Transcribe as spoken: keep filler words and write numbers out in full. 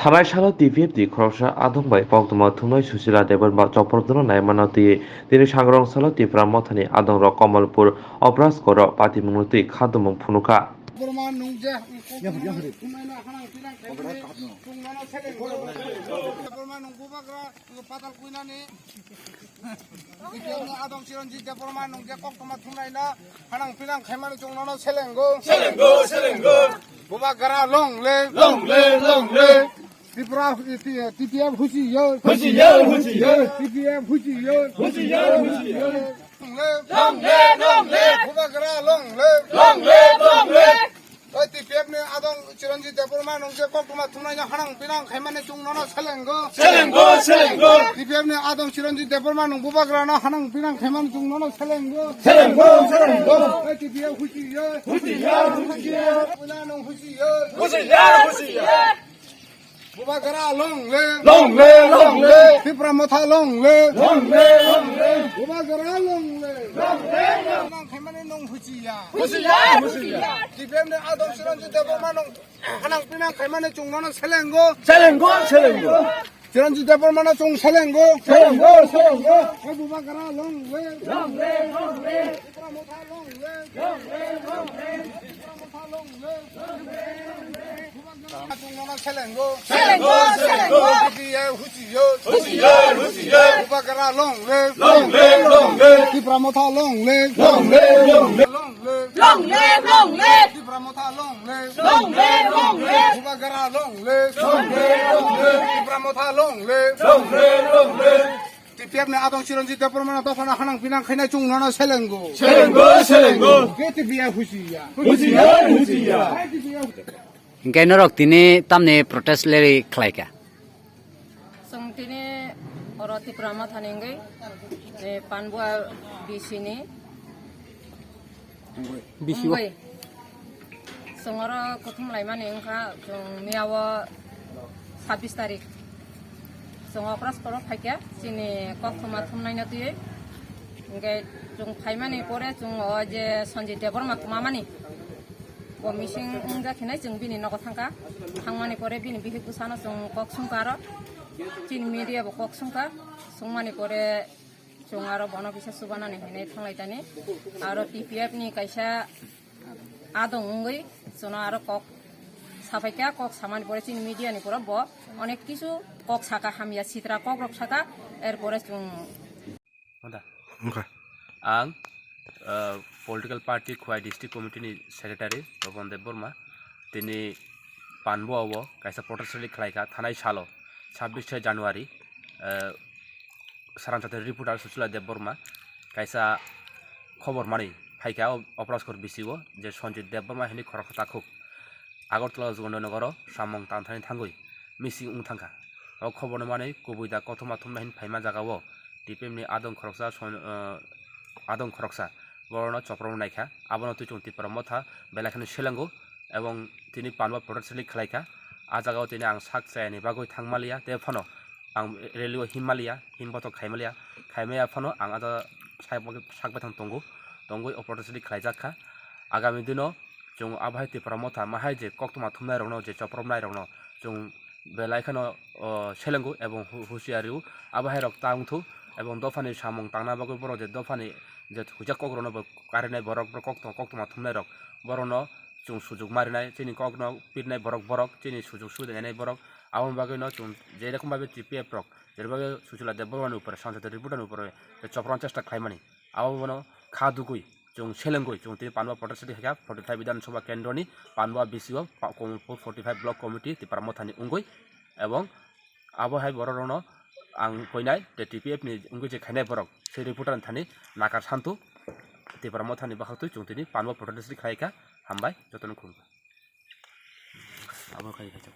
Thanai salo T P F ni khoroksa adong bai koktwma thumnai Susila Debbarma chopropno naimano twiwi tini sangrong salo Tipra Mothani adongrok Kamalpur Opraskorok patimungno twi khadumung phunukha. Borma nung je, Borma nung bubagra, Patal Kuinani. T P F ni adong Chiranjit Debbarma nung je koktwma thumnaino hanang pinang khaimani chwng nono selengo. Selengo, selengo. Bubagra long live. Long live, long live. Tripura, T P F husiyo. Husiyo, husiyo. T P F husiyo. Husiyo, husiyo. Long live. Long live, long live. Bubagra long live. Long live, long live. Oi, T P F ni adong Chiranjit Debbarma nung je koktwma thumnaino hanang pinang khaimani chwng nono selengo. Selengo, selengo. T P F ni adong Chiranjit Debbarma nung bubagrano hanang pinang khaimani chwng nono selengo. Selengo, selengo. Oi, T P F husiyo. Husiyo, husiyo. Bubagra nung husiyo. Husiyo, husiyo. Bubagra long live. Long live, long live. Tipra Motha long live. Long live, long live. Bubagra long live. Long live, long live. Hanang khaimani nung husiya. Husiya, husiya. T P F ni adong Chiranjit Debbarma nung hanang pinang khaimani chwng nono selengo. Selengo, selengo. Chiranjit Debbarmano chwng selengo. Selengo, selengo. Oi, Bubagra long live. Long live, long live. Tipra Motha long live. Long live, long live. Tipra Motha long live. Chwng nono selengo. Selengo, selengo. T P F husiyo. Husiyo, husiyo. Bubagra long live. Long live, long live. Tipra Motha long live. Long live, long live. Long live. Long live, long live. Tipra Motha long live. Long live, long live. Bubagra long live. Long live, long live. Tipra Motha long live. Long live, long live. T P F ni adong Chiranjit Debbarmano dophano hanang pinang khainai chwng nono selengo. Selengo, selengo. Ke T P F husiya. Husiya, husiya. Ke T P F. Hingke norok tini tamni protest rally khlaika? Chwng tini oro Tipra Mothani wngwi, eh, Panbua B C ni B C o. Wngwi. Chwng oro kuthum laimani wngkha, chwng miyao sabbish tarik. Chwng Opraskorok phaikha, chini koktwma thumnaino twiwi. Hingke chwng phaimani pore chwng o je Sanjay Debbarma kwmamani. Bo missing wngya khinai chwng bini nogo thangkha. Thangmani pore bini bihik bwsano chwng kok sungkha aro. Chini media bo kok sungkha. Sungmani pore chwng aro bono kisa chubanani hinwi thanglai tani. Aro T P F ni kaisa adong wngwi chwngno aro kok sapaikha, kok samani pore chini media ni pore bo onek kisu kok saka hamya sitra kokrok saka, er pore chwng Wngkha. Ang, uh, political party Khowai District Committee ni Secretary Robon Debbarma, tini Panbua o kaisa protest rally khlaikha thanai salo, sabbish January, uh, Saranchati reporter Suchila Debbarma kaisa khobor manwi phaikha o Opraskor B C o je Sanjit Debbarma hinwi khoroksa takhuk Agartala Jugondar Nogoro samung tangthani thangwi missing wng thangkha. O khoborno manwi kubui da kothoma thumna hin phaima jagao T P F ni adong khoroksa son-, uh, adong khoroksa borokno chopropna naikha. Abono twi chwng Tipra Motha belai kheno selengo ebong tini Panbua protest rally khlaikha. A jagao tini ang sak chayani bagwi thangmaliya, tei phano ang rally o himmaliya, himbothok khaimaliya, khaimaya phano ang a jaga sak, sak baithang tongo, tongwi o protest rally khlaijakha. Agami dino chwng abo hai Tipra Motha ma hai je koktwma thumnairokno, je chopropnairokno chwng belai kheno, o, selengo ebong hu-, husiari o. Abo hai rok ta wngthu ebong dophani samung tangna bagwi borok je dophani je huijak kokrokno bo karinai borok, borok koktwma, koktwma thumnairok borokno chwng sujuk marinai, chini kokno pirnai borok, borok chini sujuk subida nainai borok. Aboni bagwino chwng je rokom babe T P F rok, je rokom babe Suchila Debbarmani upore, Sanjay Debbarmani upore je chopropna chesta khlaimani, abo bono kha dugwi chwng selengwi chwng tini Panbua protest rally khaikha, forty five Bidhan Sabha Kendroni Panbua B C o pa-, Kamalpur forty five Block Committee Tipra Mothani wngwi, ebong abo hai borok rokno ang koinai tei T P F ni wngwi je khainai borok se reporter ni thani nakar santu Tipra Mothani bakhuk twi chwng tini Panbua protest rally khaikha. Hambai jotono khulumkha. Abo khai kha.